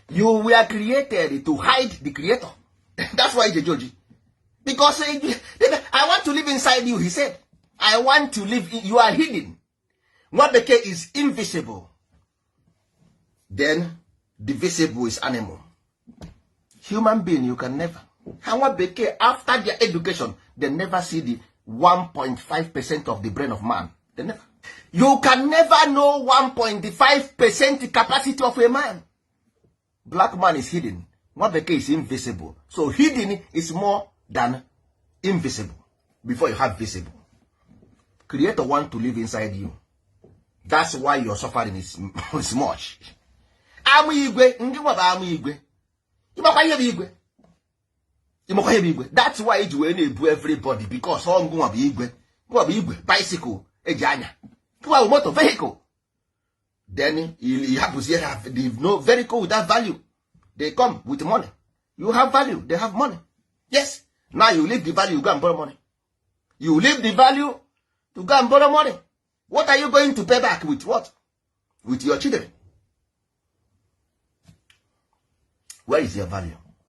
You were created to hide the creator. That's why eji oji, because I want to live inside you, he said. I want to live in, you are hidden. Nwa bekee is invisible, then the visible is animal. Human being, you can never. Ha nwa bekee, after their education, they never see the 1.5% of the brain of man. They never. You can never know 1.5% capacity of a man. Black man is hidden. Nwa bekee is invisible. So hidden is more than invisible before you have visible. Creator want to live inside you. That's why your suffering is much. Amụ igwe ndị nwa bụ amụ igwe. Ịmakwa ihe bụ igwe? Ịmakwa ihe bụ igwe? That's why eji wee na-ebu everybody, because ọ ngụnwa bụ igwe. Ngụnwa bụ igwe, bicycle eji anya. Ngụnwa bụ motor vehicle. Then you hapụzie ha, the no vehicle without value. They come with money. You have value, they have money. Yes, now you leave the value, you go and borrow money. You leave the value to go and borrow money. What are you going to pay back with? What? With your children? Where is your value?